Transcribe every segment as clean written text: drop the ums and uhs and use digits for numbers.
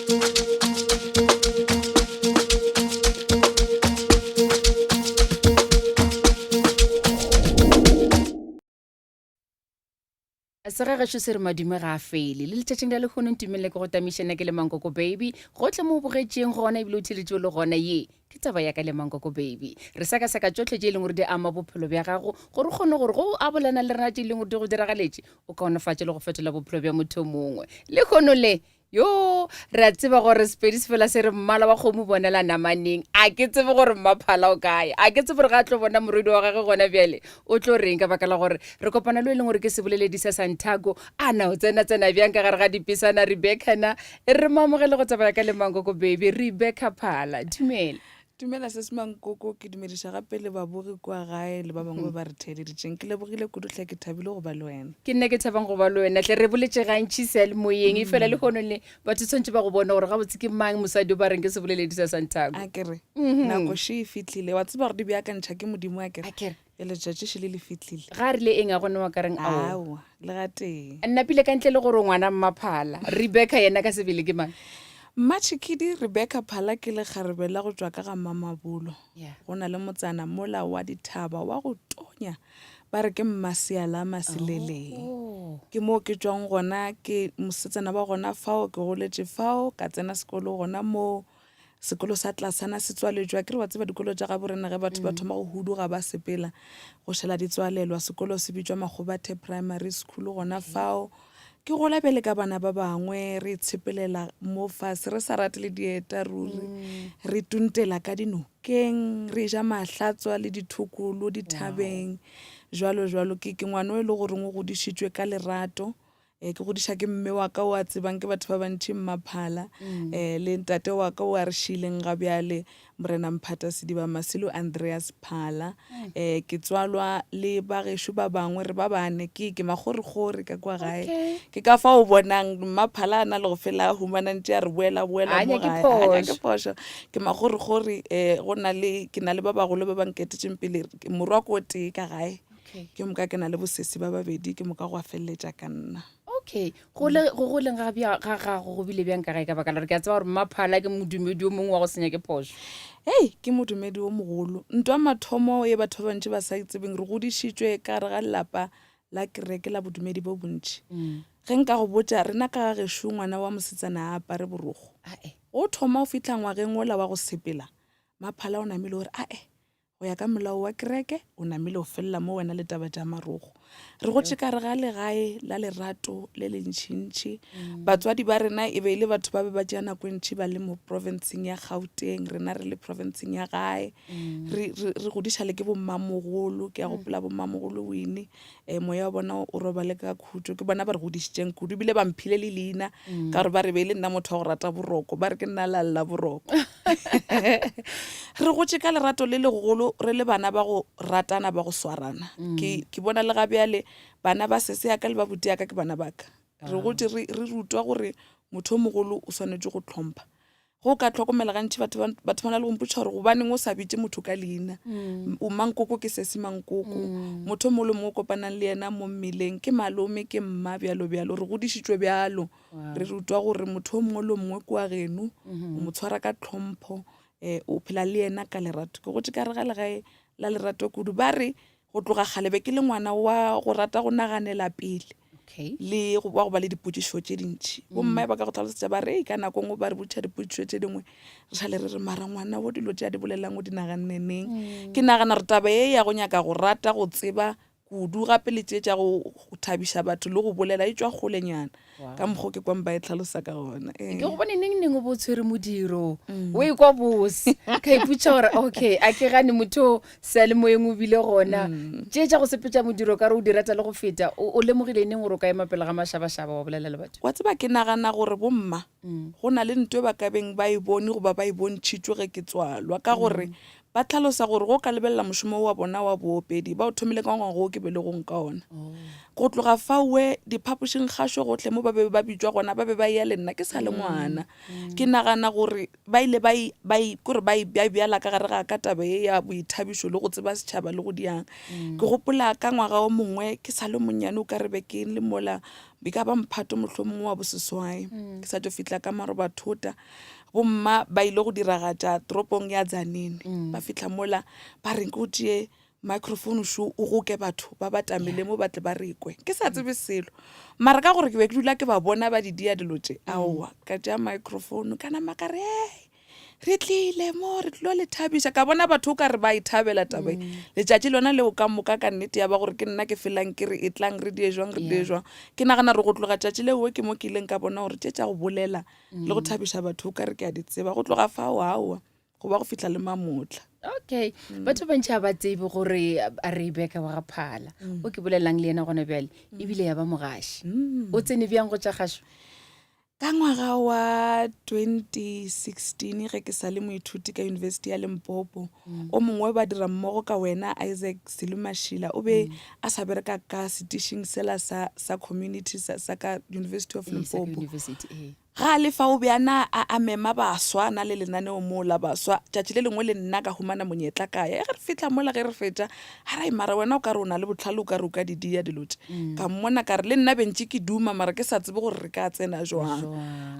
Segagešo se re madume ga a fele. Le letšatšing la lehono ntumelele ke go tamišana ke le Mankoko Baby. Gohle mo o bogetšeng gona ebile o theletše o le gona ye ke taba ya ka le Mankoko Baby. Re sekaseka tšohle tše e leng gore di ama bophelo bja gago gore o kgone gore go o abolana le rena tše e leng gore di go diragaletše o kaonefatše le go fetola bophelo bja motho o mongwe. Lehono le Yo, re a tseba gore Sepedi se fela se re mmala wa kgomo bonela namaneng. A ke tsebe gore Mmaphala o kae. A ke tsebe gore ga a tlo bona morwedi wa gagwe gona bjale o tlo reng ka baka la gore re kopana le e leng gore ke seboleledi sa Santaco. A na o tsena-tsena bjang ka gare ga dipesana Rebecca na? E re mo amogele go tsamaya ka lemankoko baby. Rebecca Phala, dumela. Dumela Sis Mankoko, ke dumediša gape le babogi kua gae le ba bangwe ba ba re theeleditšeng. Ke lebogile kudu hle, ke thabile go ba le wena. Ke nna ke thabang go ba le wena hle. Re boletše gantši seyalemoyeng, efela lehono le batho tshwanetše ba go bone gore gabotse ke mang mosadi o ba reng ke seboleledi sa Santaco. A ke re, nako še e fihlile. Wa tseba gore di beakantšha ke Modimo a ke re? A ke re. Bjale letšatši še le le fihlile. Ga a rile eng a gona wa ka reng aowa? Aowa, le gatee. Napile ka ntle le gore o ngwana Mmaphala, Rebecca yena ka sebele ke mang? Mmatšhikidi Rebecca Phala ke lekgarebe la go tšwa ka ga Mmamabolo. Yeah. Go na le motsana mola wa dithaba wa go tonya ba re ke Mmaseala Maseleleng. Oh. Ke moo ke tšwang gona, ke mosetsana wa gona fao, ke goletše fao, ka tsena sekolo gona moo. Sekolo sa tlasana se tswaletšwe. Akere wa tseba dikolo tša gabo rena ge batho ba thoma go huduga ba sepela, go šala di tswalelwa. Sekolo se bitšwa Makgobathe Primary School gona fao. Ke gola bjale ka bana ba bangwe, re itshepelela mo fase, re sa rate le dieta ruri. Re tuntela ka dinokeng, re ja mahlatswa le dithokolo dithabeng, jwalo jwalo. Ke ke ngwana o e le goreng o godišitšwe ka lerato. Eh, ke godiša ke mme wa ka o a tsebang ke batho ba bantši Mmaphala, eh, le ntate wa ka o a re šiileng ga bjale, Morena Mphata Sediba Masilo Andreas Phala. Eh, ke tswalwa le ba gešo ba bangwe, re ba bane, ke ke makgorikgori ka kwa gae. Okay. Ke ka fao o bonang Mmaphala a na le go fela a humana ntše a re boela boela A mo nyake gae. A nyake phošo. phošo. Ke makgorikgori, eh, go na le, ke na le ba bagolo ba ba nketetšeng pele, morwa ke o tee ka gae. Okay. Ke moka ke na le bosesi ba babedi, ke moka gwa feleletša ka nna. Okay, go le go goleng ga bja ga gago go bile bjang ka gae ka baka la gore ke a tseba gore Mmaphala ke modumedi o mongwe wa go se nyake phošo. Hei, ke modumedi o mogolo. Ntwa mathomo ye batho ba bantši ba sa e tsebeng, re godišitšwe ka gare ga lelapa la kereke la bodumedi bo bontši. Ge nka go botša, rena ka ga gešo ngwana wa mosetsana a apare borokgo. Ae. Go thoma o fihla ngwageng wola wa go sepela, Maphala o namile o re, ae, Go ya ka molao wa kereke, o namile o felela mo wena le taba tša marogo. Re gotše ka re ga legae la lerato le lentšintši. Batswadi ba rena e be e le batho ba be ba tšea nako e ntši ba le mo profenseng ya Gauteng, rena re le profenseng ya gae. Re, re, re godiša le ke bommamogolo, ke a gopola bommamogolo Winnie, um moya wa bona o robale ka khutšo. Ke bona ba re godišitšeng kudu, ebile ba mphile le leina ka gore ba re be e le nna motho wa go rata boroko, ba re ke nna lalla boroko. Re gotše ka lerato le legolo re le bana ba go ratana ba go swarana. Ke, ke bona le ga bjale bana ba sese ya ka le ba buti ya ka ke bana ba ka. Re gotše re, re rutwa gore motho o mogolo o swanetše go hlompha. Ge o ka hlokomela gantši batho ba, batho ba na le go mpotša gore gobaneng o sa bitše motho ka leina. O mankoko ke sesi mankoko. Motho o mongwe le mongwe o kopanang le yena mo mmileng ke malome, ke mma, bjalo bjalo. Re godišitšwe bjalo. Re rutwa gore motho o mongwe le o mongwe kua geno o mo tshwara ka tlhompho, um o phela le yena ka lerato. Ke gotše ka re ga legae la lerato kudu. Ba re go tloga kgale be ke le ngwana wa go rata go naganela pele le wa go ba le dipotšišo tše dintši. Bomme ba ka go hlalosetša ba re, ka nako e nngwe ba re botšiša dipotšišo tše dingwe re šale re re mara ngwana wo dilo tše a di bolelang o di naganne neng. Ke nagana gore taba ye ya go nyaka go rata go tseba kudu gape le tše tša go thabiša batho le go bolela e tšwa kgolenyana ka mokgwa ke kwang ba e tlhalosa ka gona. Ke go bone neng neng o bo tshwere modiro o e kwa bose ka ipotša gore okay a ke gane motho seyalemoyeng o bile gona tše tša go sepetša modiro ka re o di rata le go feta o lemogile neng gore o ka ema pele ga mašabašaba wa bolela le batho? Wa tseba ke nagana gore bomma go na le nto e ba ka beng ba e bone goba ba e bontšhitšwe ge ke tswalwa ka gore Ba hlalosa gore ge o ka lebelela mošomo wa bona wa boopedi, ba o thomile ka ngwaga wo ke belegweng ka ona. Go tloga faowe diphapošing kgašo gohle mo ba be ba bitšwa gona ba be ba eya le nna ke sa le ngwana. Ke nagana gore ba ile ba ba kore ba ba bjala ka gare ga ka taba ye ya boithabišo le go tseba setšhaba le go diang. Ke gopola ka ngwaga o mongwe ke sa le monnyane o ka re be ke le mola e ka ba mphato mohlomongwe wa boseswai ke sa tšo fihla ka marobathota bomma ba ile go diragatša toropong ya Tzaneen ba fihla mola ba re nke o tšee microphone šo o goke batho ba ba tamele mo ba tle ba re kwe ke sa tsebe selo mara ka gore ke be ke dula ke ba bona ba di dia dilo tše aowa ka tšea microphone ka nama ka re "Hey, re tlile mo re tlilo le thabiša ka bona batho o ka re ba e thabela taba e letšatši lona leo ka moka ka nnete ya ba gore ke nna ke felang ke re e tlang re die jwang re die jwang ke nagana gore go tloga tšatši leo ke mo ke ileng ka bona gore tše tša go bolela le go thabiša batho o ka re ke a di tseba go tloga fao aowa go ba go fihla le mamotla okay mm. batho bantši ga ba tsebe gore a rebeka wa ga phala mm. o ke bolelang le yena gona bjale mm. ebile ya ba mogaši mm. o tsene bjang go tša gašo ka ngwaga wa 2016 ge ke sa le moithuti ka university ya limpopo mm. o mongwe ba dira mmogo ka wena isaac selumashila o be mm. a sa bereka ka setišing sela sa, sa community sa, sa ka university of limpopo eh. Ga a le fa o be a na a a mema baswa, a na le lenaneo moo la baswa. Tšatši le lengwe le nna ka humana monyetla ka ya. Ge re fihla mola ge re fetša, a re, Mara wena o ka re o na le bohlale o ka re o ka di dia dilo tše. Ka mmona ka re le nna be ntše ke duma mara ke sa tsebe gore re ka tsena jwang.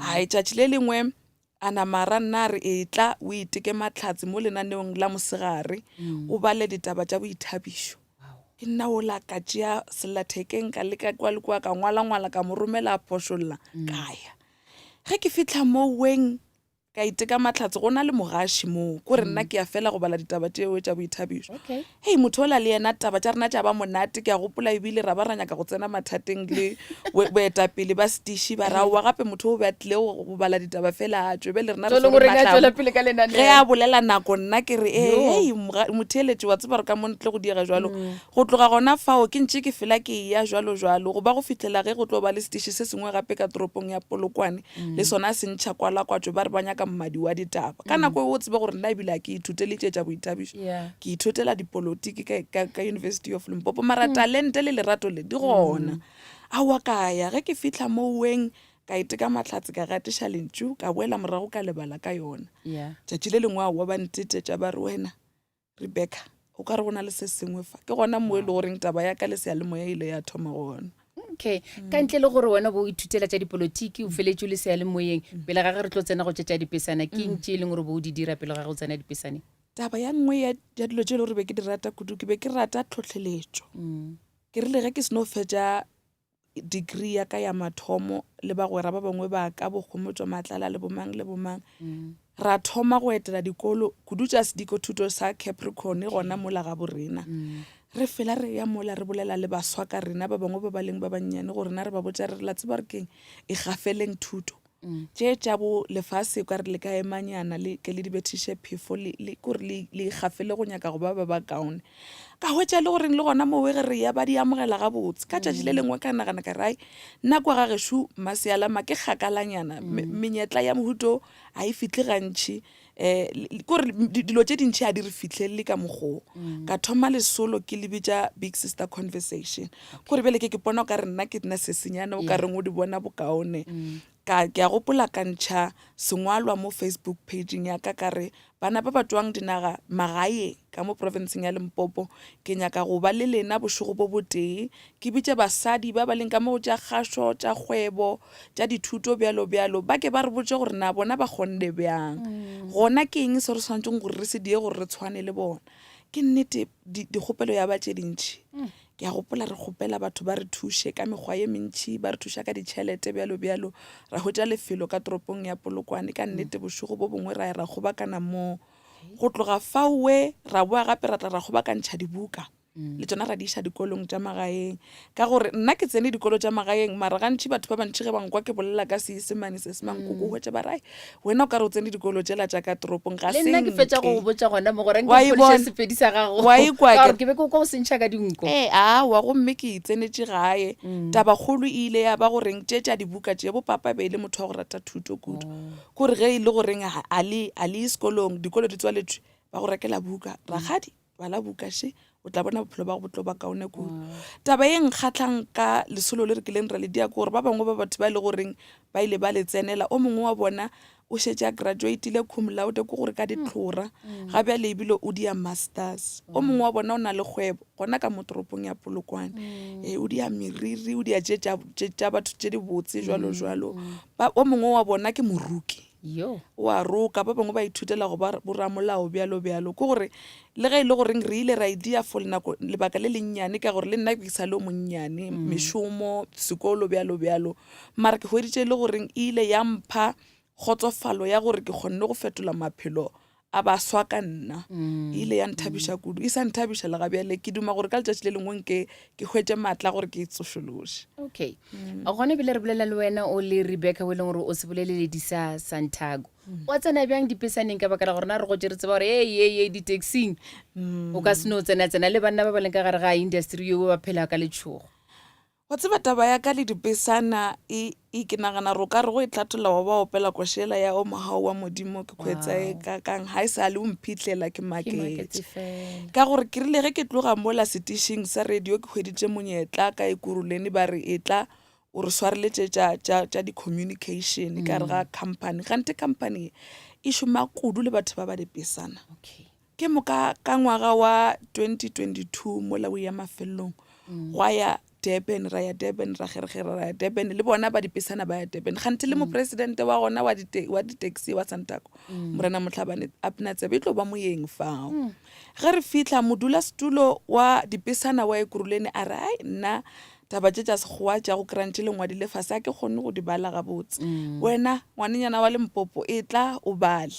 Hai tšatši le lengwe a nama a ra nna a re etla o iteke mahlatse mo lenaneong la mosegare o bale ditaba tša boithabišo. Ke nna ola ka tšea sellathekeng ka leka kwa le kwa ka ngwala-ngwala ka mo romela a phošolla mm. ka ya. Ge ke fihla mo weng ka iteka mahlatse go na le mogaši moo ko re nna mm. ke ya fela go bala ditaba tšeo tša boithabišo okay. hei motho ola le yena taba tša rena tša ba monate ke a gopola ebile ra ba ra nyaka go tsena mathateng le boetapele ba setiši ba raowa gape motho o be a tlile go bala ditaba fela a tšwe be le rena re ge a bolela nako nna ke re ee hei motheeletši wa tseba gore ka mo ntle go diega jwalo mm. go tloga gona fao ke ntše ke fela ke eya jwalo jwalo go ba go fihlela ge go tlo ba le setiši se sengwe gape ka toropong ya polokwane mm. le sona se ntšha kwalakwatšo ba re ba nyaka mmadi wa ditaba ka mm. nako eo o tsebe gore nna ebile a ke ithutele tše tša boithabišo ke ithutela dipolotiki ka, ka, ka university of limpopo mara talente le lerato le di gona aowa ka ya ge ke fitlha moweng ka iteka mahlatse ka gatiša lentšu ka boela morago ka lebala ka yona yeah. tšatši le lengwe aowa ba ntetetša ba re wena rebecca o ka re go na le se sengwe fa ke gona mo e le goreng taba ya ka le seyalemoya e ile ya thoma gona okay ka ntle le gore wena bo o ithutela tša dipolotiki o feletše o le seyalemoyeng pele ga ge re tlo tsena go tše tša dipesana ke eng tše e leng gore bo o di dira pele ga go tsena dipesaneng taba ya nngwe ya ya dilo tše e le gore be ke di rata kudu ke be ke rata tlhotlheletšo ke rile ge ke seno fetša degree ya ka ya mathomo le bagwera ba bangwe ba ka bo Kgomotšo Matlala le bomang le bomang mm. ra thoma go etela dikolo kudu tša sediko thuto sa Capricorn gona mola ga borena mm. re fela re ya mola re bolela le baswa ka rena ba bangwe ba ba leng ba bannyane go rena re ba botša re la tseba re keng e gafeleng thuto mm. tše tša bo lefase ka re le ka emanyana le ke le di bethiše phefo le le kore le le gafele go nyaka go ba ba ba kaone ka hwetša le goreng le gona mowe ge re ya ba di amogela gabotse ka tšatši le lengwe ka nagana ka re ai nna kwa ga gešo masealama ke kgakalanyana mm. menyetla ya mohuto ga e fitlhe gantšhi um kore dilo tše dintšhi ga di re fitlhelele ka mokgoo mm. ka thoma lesolo ke le bitša big sister conversation kore bjale ke ke pona o ka re nna ke nna sesenyana o ka reng o di bona bokaone mm. Ka, ke a gopola ka ntšha sengwalwa mo Facebook pageng ya ka ka re, Bana ba ba tšwang dinaga magaeng ka mo profenseng ya Limpopo, ke nyaka go ba le lena bošego bo botee, ke bitše basadi ba ba leng ka mo go tša kgašo, tša kgwebo, tša dithuto bjalo bjalo, ba ke ba re botše gore na bona ba kgonne bjang. Gona ke eng se re swanetšeng gore re se die gore re tshwane le bona? Ke nnete, di, dikgopelo ya ba tše dintši. Ke a gopola re kgopela batho ba re thuše ka mekgwa ye mentši, ba re thuša ka ditšhelete bjalo bjalo. Ra hwetša lefelo ka toropong ya Polokwane, ka nnete bošego bo bongwe ra ya ra kgobakana moo. Go tloga faowe ra boa gape ra tla ra kgobakantšha dibuka le tšona ra di iša dikolong tša magaeng. Ka gore nna ke tsene dikolo tša magaeng mara gantši batho ba bantši ge ba nkwa ke bolela ka Seisemane, Seesemane ko ko hwetša ba re ai wena o ka re o tsene dikolo tšela tša ka toropong ga le nna ke fetša go go botša gona mo gore Wa nke e poliše bona? sepedi sa gago Wa e kwa ka ke gore ke be ke kwa o sentšha ka dinko ee aowa gomme ke itsenetše gae tabakgolo e ile ya ba goreng tše tša dibuka tše bo papa be e le motho wa go rata thuto kudu kore ge e le goreng a le a le ye sekolong dikolo di tswaletšwe ba go rekela buka rakgadi. Bala buka še, o tla bona bophelo ba go bo tlo ba kaone kudu. Taba ye nkgatlhang ka lesolo le re kileng ra le dia ke gore ba bangwe ba batho ba e le goreng ba ile ba le tsenela, o mongwe wa bona o šetše a graduatile cum laude, ke gore ka ditlhora, ga bjale ebile o dia masters. O mongwe wa bona o na le kgwebo gona ka mo toropong ya Polokwane, ee, o dia meriri, o dia tše tša batho tše dibotse jwalo jwalo. O mongwe wa bona ke moruki. Yo. O a roka, ba bangwe ba ithutela go ba boramolao bjalo bjalo. Ke gore le ge e le goreng re ile ra e dia for nako lebaka le lennyane ka gore le nna ke sa le o monnyane, mešomo, sekolo bjalo bjalo. Mara ke hweditše e le goreng e ile ya mpha kgotsofalo ya gore ke kgonne go fetola maphelo a baswa ka nna. E ile ya nthabiša kudu, e sa nthabiša le ga bjale. Ke duma gore ka letšatši le lengwe nke ke hwetše maatla a gore ke e tsošološe. Okay. Gona ebile re bolela le wena o le Rebecca o e leng gore o seboleleledi sa Santago. Wa tsena bjang dipesaneng ka baka la gore na re gotše re tseba gore ei ei ei di-taxing o ka se no tsena-tsena le banna ba ba leng ka gare ga industry yeo ba phela ka letšhogo. Wa tseba taba ya ka le dipesana e, e ke nagana gore o ka re go e hlatholla wa ba opela koša yela ya O Mogau wa Modimo ke khwetsa e Wow. kakang ga e sa le o mphihlela ke Ke maketše maketše. fela. Ka gore ke rile ge ke tloga mola setišing sa radio ke hweditše monyetla ka Ekurhuleni ba re etla o re swareletše tša, tša, tša di-communication ka gare ga company. Kganthe company e šoma kudu le batho ba ba dipesana. Okay. Ke moka ka ngwaga wa 2022 mola o eya mafelelong, gwa ya Durban, ra ya Durban, ra kgerekgere ra ya Durban, le bona ba dipesana ba ya Durban. Kganthe le mopresidente wa gona wa wa di-taxi wa Santaco, Morena Mohlabane Abner Tsebe, e tlo ba moyeng fao. Ge re fihla, modulasetulo wa dipesana wa Ekurhuleni a re, Ai, nna taba tše tša Sekgowa tša go kry-a ntše le ngwadile fase ga ke kgone go di bala gabotse. Wena ngwanenyana wa Limpopo, etla o bale.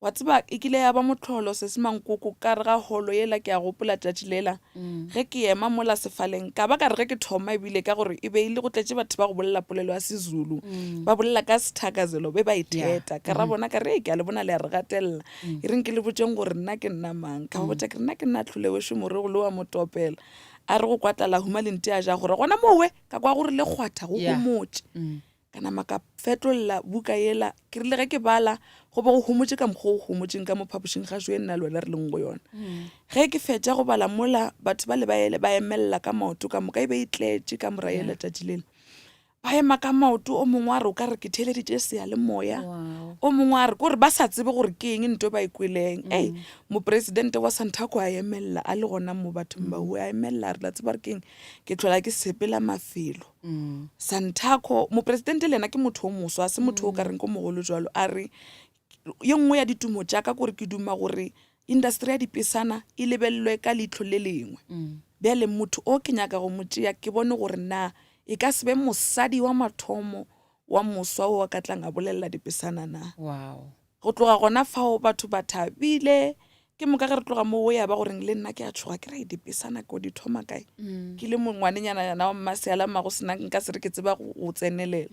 Wa tseba, e kile ya ba mohlolo, Sesi Mankoko, ka gare ga holo yela, ke a gopola tšatši lela ge ke ema mola sefaleng, ka ba ka re ge ke thoma ebile ka gore e be e le go tletše batho ba go bolela polelo ya Sezulu, ba bolela ka sethakazelo be ba e theta. Ka ra bona ka re, Ee, ke a le bona le a re gatelela. E reng ke le botšeng gore nna ke nna mang. Ka ba botša ke re, Nna ke nna Tlholewešo Moregolo wa Motopela. A re go kwa tlala huma lenti a ja gore gona mowe ka kwa gore le kgwatha go homotše. Ka nama ka fetolla buka yela. Ke rile ge ke bala, go be go homotše ka mokgwa o go homotšeng ka mo phapošing ga šo ye nna le wena re leng go yona. Ge ke fetša go bala mola, batho bale ba ele ba emelela ka maoto ka moka, e be e tletše kamora yela tšatši lela. Ba ema ka maoto, o mongwe a re o ka re ke theeleditše seyalemoya, o mongwe a re kore ba sa tsebe gore ke eng nto ba e kweleng. Ei, mopresidente wa Santaco a emelela a le gona mo bathong bao, a emelela a re la tseba gore ke eng, ke hlola ke sepela mafelo. Santaco, mopresidente le yena ke motho o moswa, se motho o ka reng ko mogolo jwalo. A re ye nngwe ya ditumo tša ka kore ke duma gore industry ya dipesana e lebelelwe ka leihlo le lengwe. Bjale motho o ke nyaka go mo tšea ke bone gore na e ka se be mosadi wa mathomo wa moswa o a ka tlang a bolelela dipesana na. Wow. Go tloga gona fao batho ba thabile. Ke moka ge re tloga moo ya ba goreng le nna ke a tšhoga ke re dipesana ko di thoma kae. Ke le ngwanenyana wa mmasealama go sena nka se re ke tseba go tsenelela.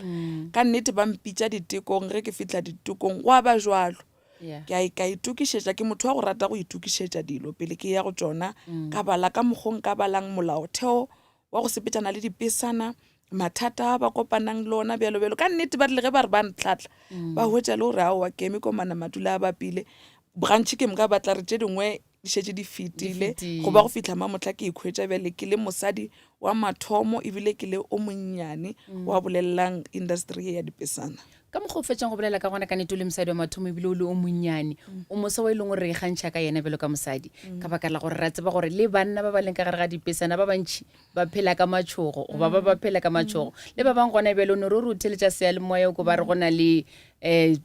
Ka nnete ba mpitša ditekong ge ke fihla ditekong gwa ba jwalo. Ke a ka itokišetša ke motho wa go rata go itokišetša dilo pele ke ya go tšona. Ka bala ka mokgo nka balang molaotheo wa go sepetšana le dipesana, mathata a ba kopanang le ona bjalo bjalo. Ka nnete ba rile ge ba re ba ntlhatla ba hwetša le gore aowa ke eme komana madula a bapile. Gantši ke moka ba tla re tše dingwe di šetše di fetile go ba go fihla mamohla ke ikhwetša bjale ke le mosadi wa mathomo ebile ke le o monnyane wa bolelelang industry ye ya dipesana. Ka mokgwa o fetšang go bolela ka gona, ka nete o le mosadi wa mathomo ebile o le o monnyane, o mosa wa e leng gore re ikgantšha ka yena bjalo ka mosadi, ka baka la gore ra tseba gore le banna ba ba leng ka gare ga dipesana ba bantši ba phela ka matšhogo goba ba ba phela ka matšhogo. Le ba bangwe gona bjale o no re o re o theletša seyalemoya o ko ba re go na le um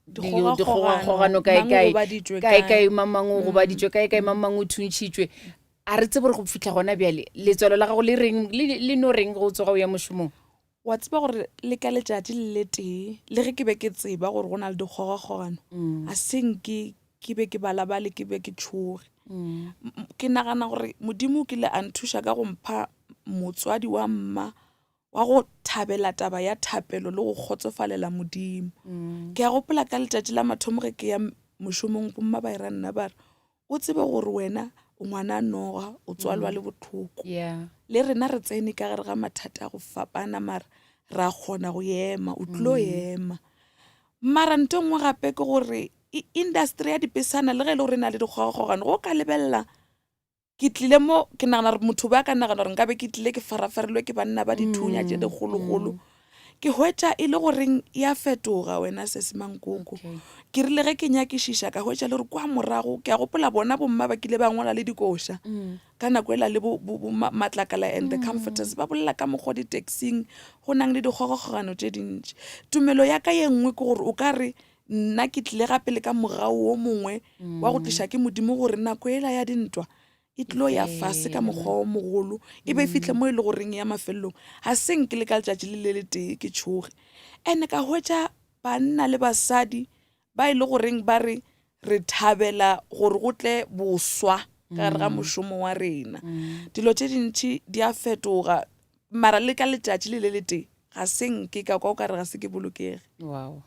dikgogakgogano kae kae, kae kae, mang mang o gobaditšwe kae kae, mang mang o thuntšhitšwe. A re tsebe gore go fihla gona bjale letswalo la gago le reng, le no reng ge o tsoga o ya mošomong? Wa tseba gore le ka letšatši le letee, le ge ke be ke tseba gore go na le dikgogakgogano, ga se nke ke be ke balabale, ke be ke tšhoge. Ke nagana gore Modimo o kile a nthuša ka go mpha motswadi wa mma wa go thabela taba ya thapelo le go kgotsofalela Modimo. Ke a gopola ka letšatši la mathomo ge ke ya mošomong, bomma ba era nna ba re, O tsebe gore wena o ngwana noga, o tswalwa le bohloko. Yeah. Le rena re tsene ka gare ga mathata a go fapana mara ra kgona go ema, o tlilo ema. Mara nto nngwe gape ke gore Industry ya dipesana le ge e le gore e na le dikgogakgogano, go ka lebelela ke tlile mo ke nagana gore motho ba ka nagana gore nkabe ke tlile ke farafarilwe ke banna ba dithunya tše dikgologolo. Ke hwetša e le goreng ya fetoga wena sesi Mankoko. Ke rile ge ke nyakišiša ka hwetša le gore kwa morago ke a gopola bona bomma ba kile ba ngwala le dikoša ka nako ela le bo, bo, bo Matlakala and the Comforters ba bolela ka mokgwa di-taxing go nang le dikgogakgogano tše dintši. Tumelo ya ka ye nngwe ke gore o ka re Nna ke tlile gape le ka mogau wo mongwe wa go tliša ke Modimo gore nako yela ya dintwa e tlilo ya fase ka mokgwa wo mogolo, e be e fihle mo e le goreng ya mafelelong ga se nke le ka letšatši le le letee ke tšhoge. And-e ka hwetša banna le basadi ba e le goreng ba re re thabela gore go tle boswa ka gare ga mošomo wa rena. Dilo tše dintši di a fetoga mara le ka letšatši le le letee ga se nke ka kwa o ka re ga se ke bolokege. Wow.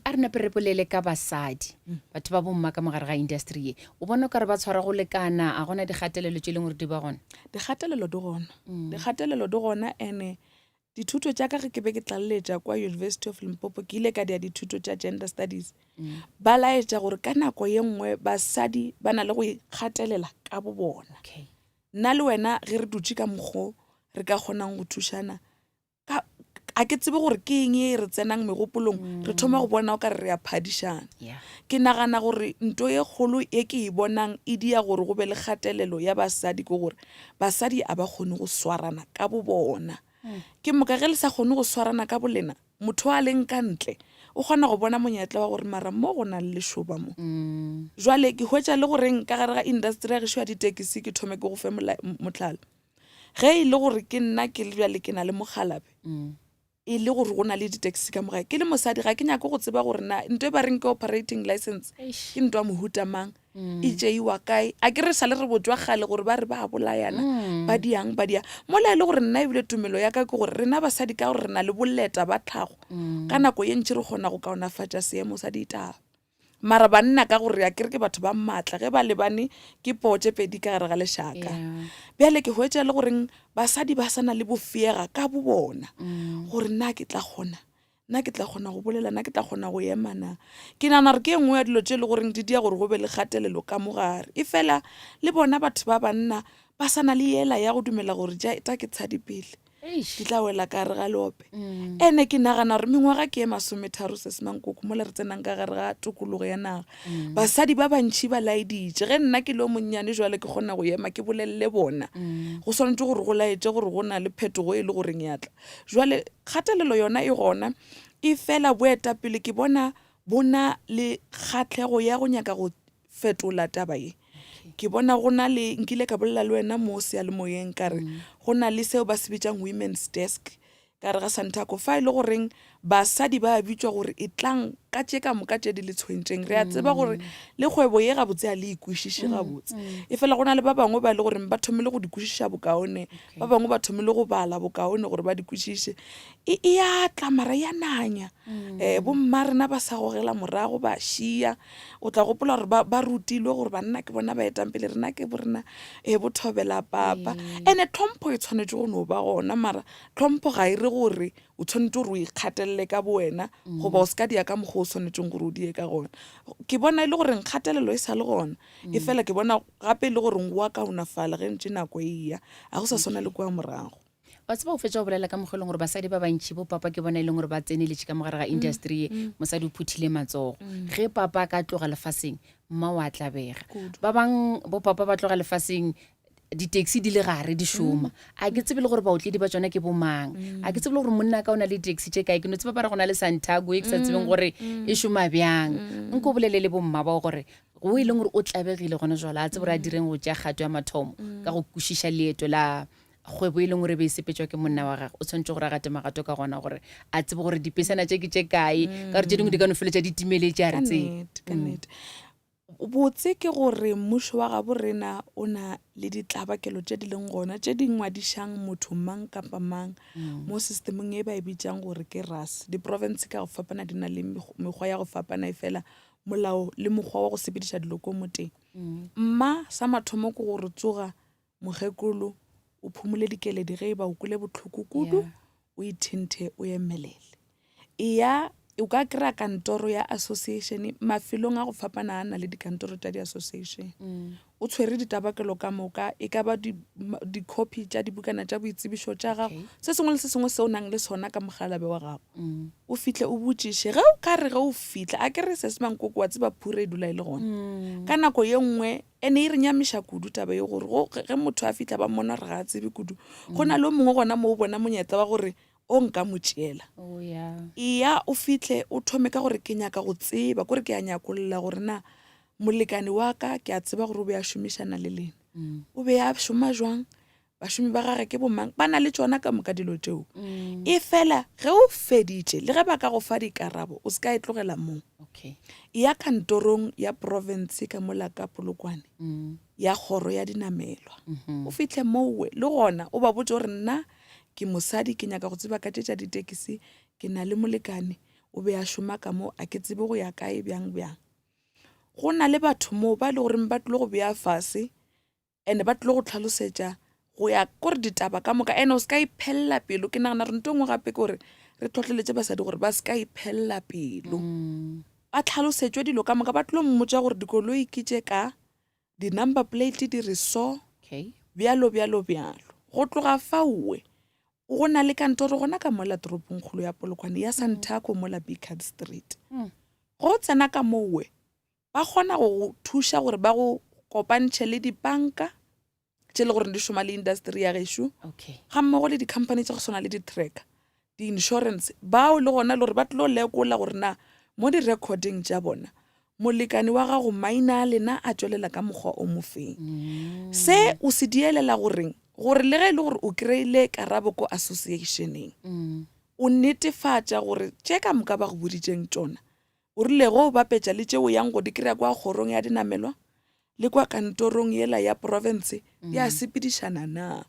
A re nape re bolele ka basadi, batho ba bomma ka mogare ga industry ye. O bona o ka re ba tshwara go lekana, a gona dikgatelelo tše e leng gore di ba gona? Dikgatelelo di gona. Dikgatelelo di gona ene dithuto tša ka ge ke be ke tlaleletša kwa University of Limpopo ke ile ka dia dithuto tša gender studies. Ba laetša gore ka nako ye nngwe basadi ba na le go ikgatelela ka bo bona. Okay. Nna le wena ge re dutše ka mokgo re ka kgonang go thušana ka a ke tsebe gore ke eng e re tsenang megopolong re thoma go bona o ka re re a phadišana. Ke nagana gore nto ye kgolo e ke e bonang e dia gore go be le kgatelelo ya basadi ke gore basadi a ba kgone go swarana ka bo bona. Ke moka ge le sa kgone go swarana ka bolena, motho a leng ka ntle o kgona go bona monyetla wa gore mara mo go na le lešoba mo. Jwale ke hwetša le goreng ka gare ga industry ya gešo ya ditekisi ke thome ke go fe mohlala. Ge e le gore ke nna ke le bjale ke na le mokgalabje, e le gore go na le di-taxi ka mo gae, ke le mosadi ga ke nyake go tseba gore na nto e ba reng ke operating license ke nto ya mohuta mang, e tšeiwa kae. A ke re sa le re botšwa kgale gore ba re ba bolayana, ba diang ba diang. Mola e le gore nna ebile tumelo ya ka ke gore rena basadi ka gore re na le boleta ba tlhago, ka nako ye ntši re kgona go kaonafatša seemo sa ditaba. Mara banna ka gore a kere ke batho ba maatla ge ba lebane ke poo tše pedi ka gare ga lešaka. Bjale ke hwetša le goreng basadi ba sa na le bofeega ka bo bona gore na ke tla kgona, na ke tla kgona go bolela, na ke tla kgona go ema na. Ke nagana gore ke e nngwe ya dilo tše e le goreng di dia gore go be le kgatelelo ka mo gare. Efela le bona batho ba banna ba sa na le yela ya go dumela gore ja ta ke tshadi pele. di tla wela ka gare ga leope. Ene ke nagana gore mengwaga ke e masometharo se se mankoko mola re tsenang ka gare ga tokologo ya naga. Basadi ba bantši ba laeditše. Ge nna ke le o monnyane jwale ke kgona go ema ke bolelele bona. Go swanetše gore go laetše gore go na le phetogo e le goreng ya tla. Jwale kgatelelo yona e gona, efela boetapele ke bona bo na le kgahlego ya go nyaka go fetola taba ye. Ke bona go na le, nkile ka bolela le wena mo seyalemoyeng ka re go na le seo ba se bitšang women's desk ka re ga Santaco, fa e le goreng basadi ba bitšwa gore e tlang ka tše ka moka tše di le tshwentšeng. Re a tseba gore le kgwebo ye gabotse a le e kwešiše gabotse, efela go na le ba bangwe ba e le goreng ba thomile go di kwešiša bokaone, ba bangwe ba thomile go bala bokaone gore ba di kwešiše. E, e a tla mara ya nanya. Um bomma rena ba sa gogela morago ba šia. O tla gopola gore ba, ba rutilwe gore banna ke bona ba etang pele, rena ke borena e bo thobela papa. Ene tlhompho e tshwanetše go no ba gona, mara tlhompho ga e re gore o tshwanetše gore o ikgatelele ka bowena goba o se ka dia ka mokgwa o tshwanetšeng gore o die ka gona. Ke bona e le gore kgatelelo e sa le gona, efela ke bona gape e le gore go a kaonafala ge ntše nako e eya, ga go sa swana le kua morago. Wa tseba o fetša go bolela ka mokgwa e leng gore basadi ba bantši bo papa ke bona e leng gore ba tseneletše ka mogare ga industry ye, mosadi o phuthile matsogo. Ge papa a ka tloga lefaseng, mma o a tlabega. Ba bang bo papa ba tloga lefaseng di-taxi di le gare di šoma. A ke tsebe le gore baotledi ba tšona ke bo mang. A ke tsebe le gore monna ka o na le di-taxi tše kae. Ke no tseba ba re go na le Santago e ke sa tsebeng gore e šoma bjang. Nko o bolele le bo mma bao gore go e leng gore o tlabegile gona jwale a tsebe gore a direng go tšea kgato ya mathomo ka go kwešiša leeto la kgwebo e leng gore e be e sepetšwa ke monna wa gagwe, o tshwanetše gore a gate magato ka gona gore a tsebe gore dipesana tše ke tše kae, ka gore tše dingwe di ka no feletša di timeletše a re tsebe. Ka nnete. Botse ke gore mmušo wa gabo rena o na le ditlabakelo tše di leng gona tše di ngwadišang motho mang kapa mang mo systemong e ba e bitšang gore ke RAS. Diprofense ka go fapana di na le mekgwa ya go fapana efela molao le mokgwa wa go sepediša dilo ko moteng. Mma sa mathomo ke gore tsoga Mokgekolo, o phumole dikeledi ge e ba o kwele bohloko kudu, o ithinthe o emelele. Eya O ka kry-a kantoro ya association mafelong a go fapana a na le dikantoro tša di-association. O tshwere ditabakelo ka moka, e ka ba di-copy tša dibukana tša boitsebišo tša gago, se sengwe le se sengwe se o nang le sona ka mogalabe wa gago. O fihle o botšiše. Ge o ka re ge o fihla, a ke re se se mankoko wa tseba phure e dula e le gona. Ka nako ye nngwe, ene e re nyamiša kudu taba ye gore ge motho a fihla ba mmona gore ga a tsebe kudu. Go na le o mongwe gona mo o bona monyetla wa gore o nka mo tšeela. Oh, yeah. Eya o fihle o thome ka gore ke nyaka go tseba, kore ke a nyakolla gore na molekane wa ka ke a tseba gore o be a šomišana le lena. Mm. O be a šoma jwang? Bašomi ba gage ke bomang? Ba na le tšona ka moka dilo tšeo. Mm. E fela ge o feditše le ge ba ka go fa dikarabo o se ka e tlogela moo. Okay. Eya kantorong ya profense ka mola ka Polokwane Mm. ya kgoro ya dinamelwa. Mm-hmm. O fihle mowe le gona o ba botše gore nna Ke mosadi, ke nyaka go tseba ka tše tša ditekisi, ke na le molekane, o be a šoma ka mo, a ke tsebe go ya kae, bjang bjang. Go na le batho moo ba e le goreng ba tlile go bea fase and ba tlile go tlhalosetša go ya kore ditaba ka moka and o se ka iphelela pelo. Ke nagana gore ntho e nngwe gape ke gore re tlhohleletše basadi gore ba se ka iphelela pelo, ba tlhalosetšwe dilo ka moka, ba tlilo mmotša gore dikoloi ke tše ka, Di-number plate di re so, Okay. bjalo, bjalo, bjalo. Go tloga faowe, go na le kantoro gona ka mola toropongkgolo ya Polokwane ya Santaco mola Biccard Street. Ge o tsena ka mowe, ba kgona go go thuša gore ba go kopantšhe le dipanka tše le gore di šoma le industry ya gešo, Okay. ga mmogo le di-company tša go swana le di-tracker, di-insurance, bao le gona le gore ba tlo lekola gore na mo di-recording tša bona molekane wa gago maina a lena a tšwelela ka mokgwa o mofeng. Se o se dielela goreng? Gore le ge e le gore o kry-ile karabo ko associationeng, o netefatša gore tše ka moka ba go boditšeng tšona, o rile ge o bapetša le tše o yang go di kry-a kwa kgorong ya dinamelwa le kwa kantorong yela ya profense di a sepedišana na.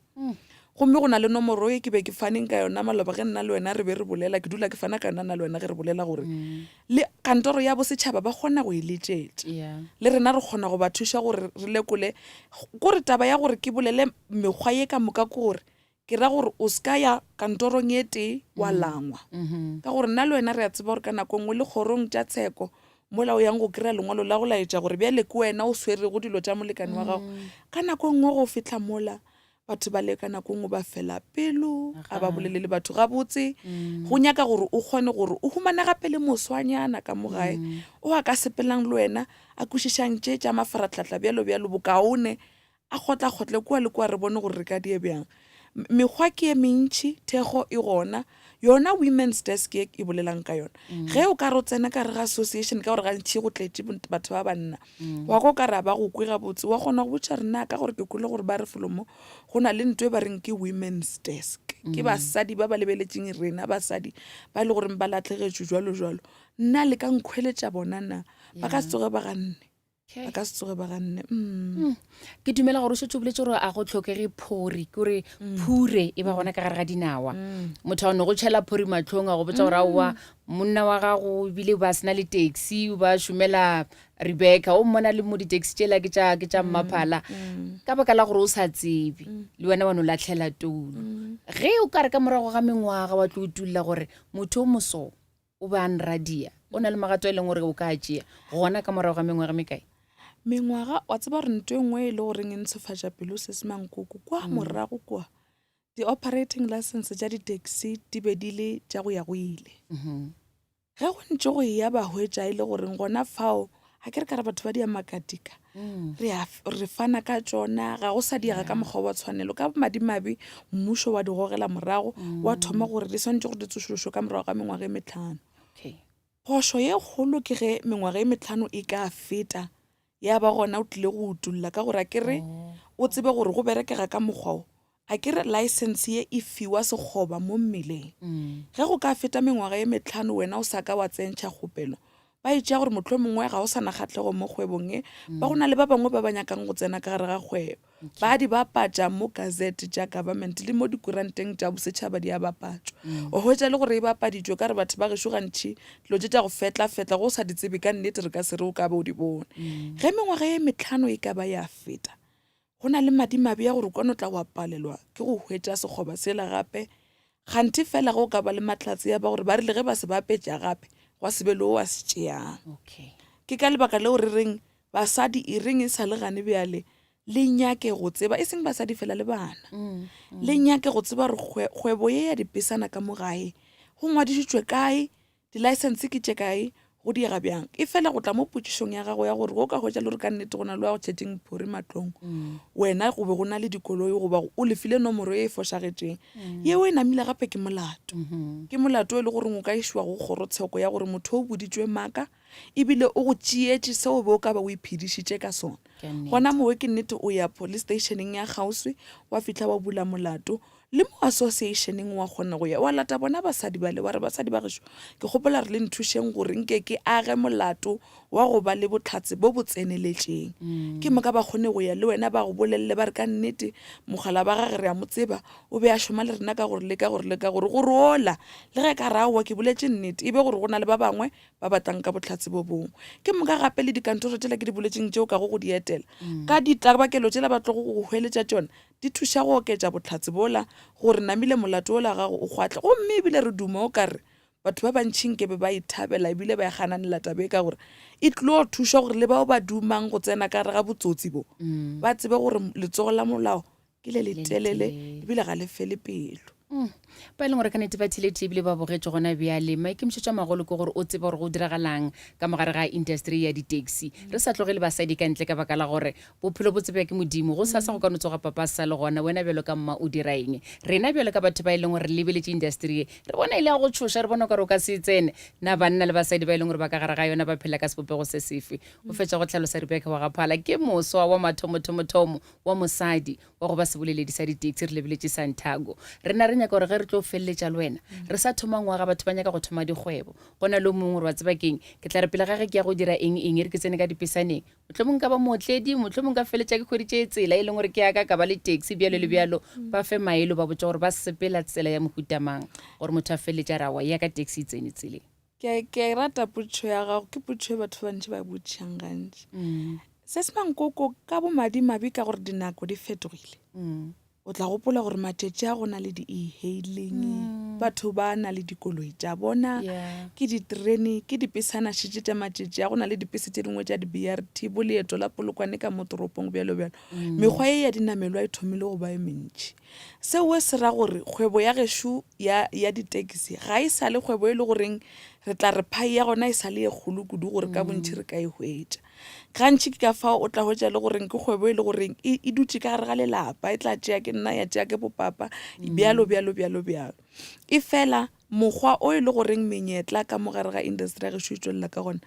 Gomme go na le nomoro ye ke be ke faneng ka yona maloba ge nna le wena re be re bolela, ke dula ke fana ka yona nna le wena ge re bolela gore le kantoro ya bosetšhaba ba kgona go e letšetša. Le rena re kgona go ba thuša gore re lekole. Kore taba ya gore ke bolele mekgwa ye ka moka ke gore ke ra gore o se ka ya kantorong e tee wa langwa. Ka gore nna le wena re a tseba gore ka nako e nngwe le kgorong tša tsheko mola o yang go kry-a lengwalo la go laetša gore bjale ke wena o swerego dilo tša molekane wa gago, ka nako e nngwe go fihla mola Batho ba le ka nako nngwe ba fela pelo, ga ba bolele le batho gabotse. Go nyaka gore o kgone gore o humane gape le moswanyana ka mo gae o a ka sepelang le wena, a kwešišang tše tša mafarahlahla bjalo bjalo, bokaone a kgotlakgotle kua le kua re bone gore re ka die bjang. Mekgwa ke ye mentši, thekgo e gona. Yona Women's Desk ye ke bolelang ka yona, ge o ka re o tsena ka gare ga association, ka gore gantši go tletše batho ba banna, wa kwa o ka re ga ba go kwe gabotse, wa kgona go botša gore na ka gore ke kwele gore ba re felo mo go na le ntho e ba reng ke Women's Desk, ke basadi ba ba lebeletšeng rena basadi ba e le goreng ba lahlegetšwe jwalo jwalo, na le ka nkhweletša bona na? Ba ka se tsoge ba ganne. Okay. Ba ka se tsoge ba ganne. Mm. Ke dumela gore o šetše o boletse gore a go tlhokege phori, ke gore phure e ba gona ka gare ga dinawa. Motho a no go tšhela phori mahlong a go botsa gore aowa monna wa gago ebile ba sena le taxi, ba šomela Rebecca, o mmona le mo di-taxi tšela ke tša ke tša mmaphala. Ka baka la gore o sa tsebe le wena wa no latlhela toulo. Ge o ka re ka morago ga mengwaga wa tlo utulla gore motho o moso O be a nradia. O na le magato a e leng gore o ka a tšea gona ka morago ga mengwaga mekae? Mengwaga, wa tseba gore nto e nngwe e le goreng e ntshofatša pelo Sis Mankoko, kua morago kua, di-operating license tša di-taxi di be di le tša go ya go ile. Ge go ntše go eya ba hwetša e le goreng gona fao, a ke re ka re batho ba di a makatika, re a re fana ka tšona, ga go sa diega ka mokgwa wa tshwanelo. Ka bomadimabe mmušo wa di gogela morago, wa thoma gore di swanetše gore di tsošološwe ka morago ga mengwaga e metlhano. Okay. Phošo ye kgolo ke ge mengwaga e metlhano e ka feta ya ba gona o tlile go utolla ka gore a ke re o tsebe gore go berekega ka mokgwa o. A ke re license ye e fiwa sekgoba mo mmeleng. Ge go ka feta mengwaga ye metlhano wena o sa ka wa tsentšha kgopelo, ba e tšea gore mohlomongwe ga o sa na kgahlego mo kgwebong ye. Ba go na le ba bangwe ba ba nyakang go tsena ka gare ga kgwebo. Ba di bapatša mo Gazette tša government le mo dikuranteng tša bosetšhaba di a bapatšwa. O hwetša le gore e bapaditšwe ka re batho ba gešo gantši dilo tše tša go fetlafetla ge o sa di tsebe ka nnete re ka se re o ka be o di bone. Ge mengwaga ye metlhano e ka ba ya feta, Go na le madimabe a gore o ka no tla wa palelwa ke go hwetša sekgoba sela gape. Kganthe fela ge o ka ba le mahlatse ya ba gore ba rile ge ba se bapetša gape, gwa se be le o a se tšeang. Ke ka lebaka leo re reng basadi e reng e sa le gane bjale le nyake go tseba, e seng basadi fela le bana, le nyake go tseba gore kgwebo ye ya dipesana ka mo gae go ngwadišitšwe kae, Dilaesense ke tše kae? Go diega bjang? Efela go tla mo potšišong ya gago ya gore go ka hwetša le gore ka nnete go na le wa go tšhetšeng phori mahlong, wena go be go na le dikoloi goba o lefile nomoro ye e fošagetšeng, yeo e namile gape ke molato. Ke molato e le goreng o ka išwa go kgorotsheko ya gore motho o boditšwe maaka ebile o go tšeetše seo o be o ka ba o iphedišitše ka sona. Gona mowe ke nnete o ya police stationeng ya kgauswi wa fihla wa bula molato Le mo associationeng wa kgona go ya wa lata bona basadi bale wa re, Basadi ba gešo, ke kgopela re le nthušeng gore nke ke age molato wa go ba le bohlatse bo bo tseneletšeng. Ke moka ba kgone go ya le wena ba go bolelele ba re, Ka nnete mogala ba gage re a mo tseba, o be a šoma le rena ka gore le ka gore le ka gore. Gore ola, le ge e ka re aowa ke boletše nnete, e be gore go na le ba bangwe ba batlang ka bohlatse bo bongwe. Ke moka gape le dikantoro tšela ke di boletšeng tše o kago go di etela, ka ditlabakelo tšela ba tlogo go go hweletša tšona, Di thuša go oketša bohlatse bola gore namile molato wola gago o kgwahle. Gomme ebile re duma o ka re batho ba bantši nke be ba e thabela ebile ba e gananela taba e ka gore e tlo thuša gore le bao ba dumang go tsena ka gare ga botsotsi bo ba tsebe gore letsogo la molao ke le letelele ebile ga le fele pelo. Ba e leng gore ka nete ba theletše ebile ba bogetše gona bjale. Maikemišetšo a magolo ke gore o tsebe gore go diragalang ka mogare ga industry ya di-taxi. Re sa tlogele basadi ka ntle ka baka la gore bophelo bo tsebja ke Modimo. Go sasa go ka no tsoga papa a sa le gona, wena bjalo ka mma o dira eng? Rena bjalo ka batho ba e leng gore re lebeletše industry ye, re bona e le ya go tšhoša, re bona o ka re o ka se e tsene. Na banna le basadi ba e leng gore ba ka gare ga yona ba phela ka sebopego se sefe? O fetša go hlalosa Rebecca wa ga Phala, ke moswa wa mathomothomo-thomo wa mosadi wa go ba seboleledi sa ditaxi re lebeletše Santago. Rena re nyaka gore ge re tlo feleletša le wena, re sa thoma ngwaga, batho ba nyaka go thoma dikgwebo. Go na le o mongwe gore wa tseba keng, ke tla re pele ga ge ke ya go dira eng eng, e re ke tsene ka dipesaneng, mohlomong nka ba mootledi, mohlomong nka feleletša ke hweditše tsela e leng gore ke ya ka, ka ba le taxi, bjalo le bjalo. Ba fe maele o ba botše gore ba sepela tsela ya mohuta mang gore motho a feleletše a re aowa, ya ka taxi e tsene tseleng. Ke ke a e rata potšo ya gago, ke potšo e batho ba bantši ba e botšišang gantši. Se se mankoko ka bomadimabe ka gore dinako di fetogile. O tla gopola gore matšatši a go na le di-e-hailing, batho ba na le dikoloi tša bona, ke diterene, ke dipesana šetše tša matšatši a, go na le dipese tše dingwe tša di-B_R_T, bo leeto la Polokwane ka mo toropong bjalo bjalo. Mekgwa ye ya dinamelwa e thomile go ba e mentši. Seo se ra gore kgwebo ya gešo ya, ya ditekisi ga e sa le kgwebo e le goreng re tla re phai ya gona e sa le ye kgolo kudu gore ka bontši re ka e hwetša. Gantši ke ka fao o tla hwetša e le goreng ke kgwebo e le goreng e, e dutše ka gare ga lelapa, e tla tšea ke nna ya tšea ke bopapa, bjalo bjalo bjalo bjalo. Efela mokgwa o e le goreng menyetla ka mo gare ga industry ya gešo e tšwelela ka gona,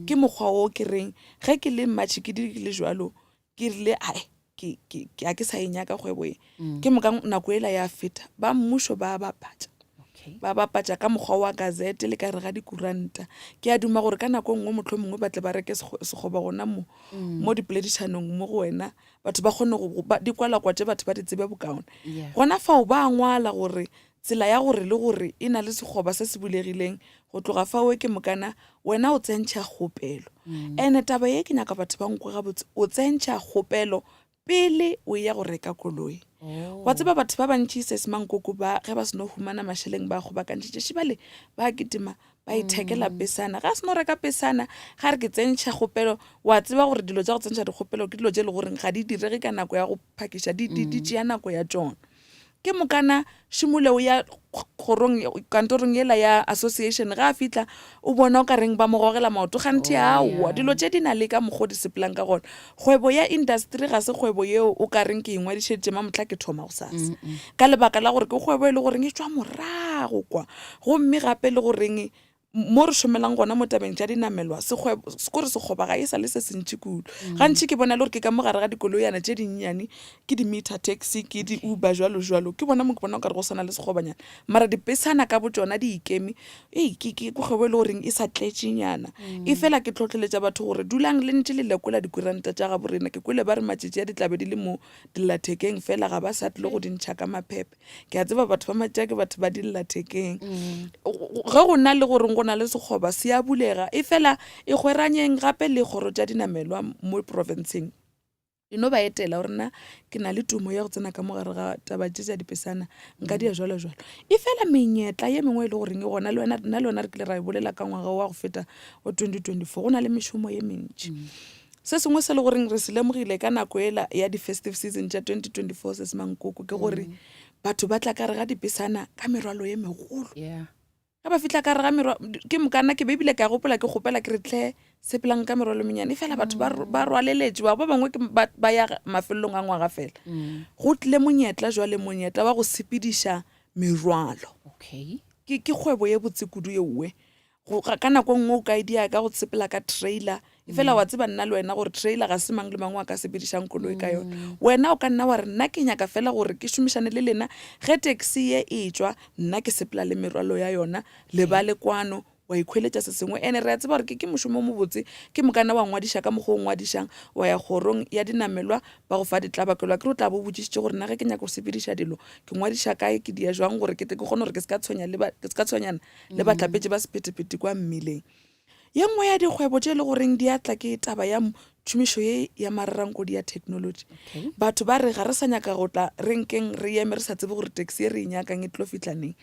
ke mokgwa wo ke reng ge ke le mmatšhikidi ke le jwalo, Ke rile, Ae, ke, ke, ke, a ke sa e nyaka kgwebo e. Mm. Ke moka nako ela ya feta, ba mmušo ba bapatša. Okay. Ba bapatša ka mokgwa wa gazette le ka re ga dikuranta. Ke a duma gore ka nako e nngwe mohlomongwe ba tle ba reke sekgoba gona mo, mm. mo dipoledišanong mo go wena, batho ba kgone go, ba, dikwalakwa tše batho ba di tsebe bokaone. Yeah. Gona fao ba ngwala gore tsela ya gore le gore e na le sekgoba se se bulegileng go tloga fao ke mokana wena o tsentšha kgopelo. Ene taba ye ke nyaka batho ba nkwe gabotse, o tsentšha kgopelo pele o eya go reka koloi. Wa tseba batho ba bantši Sesi Mankoko ba ge ba seno humana mašeleng ba kgobakantšhitše šibale ba kitima ba ithekela pesana. Ga a seno reka pesana ga re ke tsentšha kgopelo, wa tseba gore dilo tša go tsentšha dikgopelo ke dilo tše e le goreng ga di direge ka nako ya go phakiša, di, di, di tšea nako ya tšona. Ke mokana Šimule o ya kgorong, kantorong yela ya association. Ge a fihla o bona o ka reng ba mo gogela maoto, kganthe aowa, dilo tše di na le ka mokgwa o di sepelang ka gona. Kgwebo ya industry ga se kgwebo yeo o ka reng ke ingwadišeditše mamohla ke thoma gosasa, ka lebaka la gore ke kgwebo e le goreng e tšwa morago kwa, gomme gape le goreng Mo re šomelang gona mo tabeng tša dinamelwa, sekgwebo, kore sekgoba ga e sa le se sentši kudu. Gantši ke bona e le gore ke ka mo gare ga dikoloyana tše dinnyane, ke di-meter taxi, ke di-Uber jwalo jwalo. Ke bona mo ke bona o ka re go sa na le sekgobanyana. Mara dipesana ka botšona di ikeme, ei ke, ke, ke kgwebo e le goreng e sa tletšenyana. Efela ke hlohleletša batho gore dulang le ntše le lekola dikuranta tša gabo rena. Ke kwele ba re matšatši a di tla be di le mo dillathekeng fela ga ba sa tlile go di ntšha ka maphephe. Ke a tseba batho ba matšea ke batho ba dillathekeng. Ge go na le goreng go na le sekgoba se a bulega, efela e gweranyeng gape le kgoro tša dinamelwa mo profenseng. E no ba etela gore nna ke na le tumo ya go tsena ka mo gare ga taba tše tša dipesana nka dia jwalo jwalo. Efela menyetla ye mengwe e le goreng e gona le wena nna le wena re kile ra e bolela ka ngwaga wa go feta wa 2024 go na le mešomo ye mentši. Se sengwe se le goreng re se lemogile ka nako ela ya di-festive season tša 2024 se se mankoko ke gore batho ba tla ka re ga dipesana ka merwalo ye megolo. Yeah. Ge ba fihla ka gare ga merwa ke mokana ke be ebile ka gopola ke kgopela ke re tlhe sepelang ka merwalo menyane fela batho ba ba rwaleletše ba ba bangwe ke ba ba ya mafelelong a ngwaga fela go tlile monyetla jwale monyetla wa go sepediša merwalo okay ke ke kgwebo ye botse kudu yeuwe go ka nako e nngwe o ka e dia ka go sepela ka trailer Efela wa tseba nna le wena gore trailer ga se mang le mang o a ka sepedišang koloi ka yona. Wena o ka nna wa re, Nna ke nyaka fela gore ke šomišane le lena, ge taxi ye e etšwa, nna ke sepela le merwalo ya yona, le ba le kwano, wa ikhweletša se sengwe. Ene re a tseba gore ke, ke mošomo o mobotse, ke mokana wa ngwadiša ka mokgwa o ngwadišang, wa ya kgorong ya dinamelwa, ba go fa ditlabakelo. Akere o tla bo o botšišitše gore na ge ke nyaka go sepediša dilo, ke ngwadiša kae, ke dia jwang gore ke tle ke kgone gore ke se ka tshwenya le ba, ke se ka tshwenyana le bahlapetši ba sephethephethe kua mmileng. Ye nngwe ya dikgwebo tše e le goreng di a tla ke taba ya tšhomišo ye ya mararankodi ya technology. Okay. Batho ba re ga re sa nyaka go tla renkeng re eme re sa tsebe gore taxi ye re e nyakang e tlo fihla neng.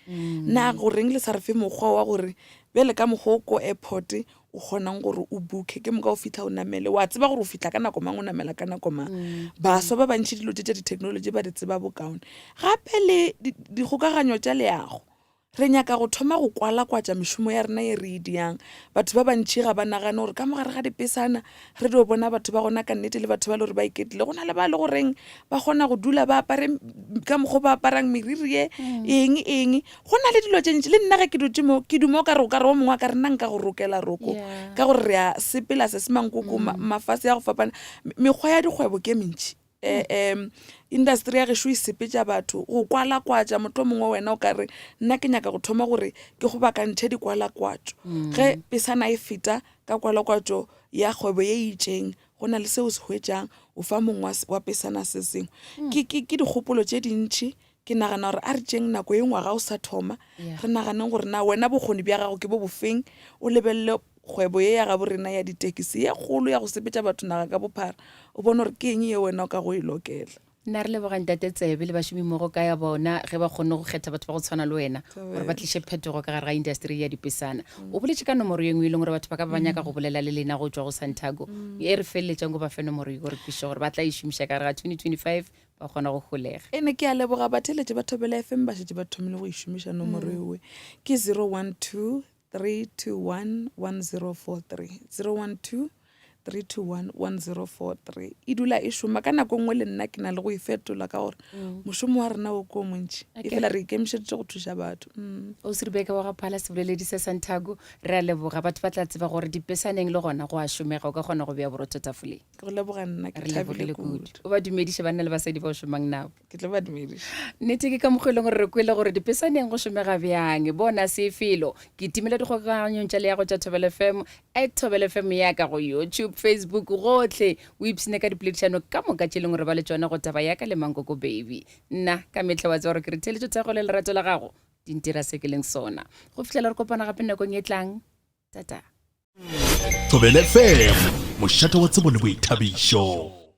Na goreng le sa re fe mokgwa wa gore bjale ka mokgwa o ko airport o kgonang gore o booke ke moka o fihla o namele wa tseba gore o fihla ka nako mang o namela ka nako mang. Baswa ba bantši dilo tše tša di-technology ba di tseba bokaone. Gape le dikgokaganyo tša leago. Re nyaka go thoma go kwalakwatša mešomo ya rena ye re e diang. Batho ba bantši ga ba nagane gore ka mo gare ga dipesana re dio bona batho ba gona ka nnete le batho ba le gore ba iketlile. Go na le ba le goreng ba kgona go dula ba apare ka mokgwa o ba aparang meriri ye eng eng. Go na le dilo tše ntši. Le nna ge ke dutše mo ke duma o ka re o ka re o mongwe a ka re nna nka go rokela roko ka gore re a sepela se se mankoko mafase a go fapana. Mekgwa ya dikgwebo ke e mentši. um industry ya gešo e sepetša batho go kwalakwatša mohlomongwe wena o ka re nna ke nyaka go thoma gore ke kgobakantšhe dikwalakwatšo ge pesana e feta ka kwalakwatšo ya kgwebo ye e itšeng go na le seo se hwetšang o fa mong wa pesana se sengwe ke dikgopolo tše dintši Ke nagana gore a re tšeeng nako ye ngwaga o sa thoma, re naganeng gore na wena bokgoni bja gago ke bo bofeng, o lebelele kgwebo ye ya gabo rena ya ditekisi ye kgolo ya go sepetša batho naga ka bophara, o bone gore ke eng ye wena o ka go e lokela. Nna re leboga Ntate Tsebe le bašomimmogo ka ya bona ge ba kgonne go kgetha batho ba go tshwana le wena gore ba tliše phetogo ka gare ga industry ya dipesana. O boletše ka nomoro ye nngwe e leng gore batho ba ka ba ba nyaka go bolela le lena go tšwa go Santaco. E re feleletšang ko ba fe nomoro ye gore kwešiše gore ba tla e šomiša ka gare ga 2025 ba kgona go holega. Ene ke a leboga batheeletši ba Thobela FM ba šetše ba thomile go e šomiša nomoro ewe ke 012 321 1043 012 321 1043 e dula e šoma ka nako nngwe le nna ke na le go e fetola ka gore mošomo wa rena o ko montši e fela re ikemišeditše go thuša batho mm. O se Rebecca wa ga Phala seboleledi sa Santago re a leboga batho ba tla tseba gore dipesaneng le gona go a šomega o ka kgona go bea borotho tafoleng Ke go leboga nna, ke Re thabile lebogile kudu. kudu. O ba dumediše banna le basadi ba o šomang nabo. Ke tlo ba dumediša. Nnete ke ka mokgwa e leng gore re kwele gore dipesaneng go šomega bjang. Bona se felo. Ke timela dikgokaganyong tša leago tša Thobela FM, at Thobela FM ya ka go YouTube, Facebook, gohle. O ipshine ka dipoledišano ka moka tše e leng gore ba le tšona go taba ya ka le Mankoko Baby. Nna ka mehla wa tseba gore ke re theeletšo thekgo le lerato la gago di ntira se ke leng sona. Go fihlela re kopana gape nakong e tlang. Tata. Thobela FM, mošate wa tsebo le boithabišo.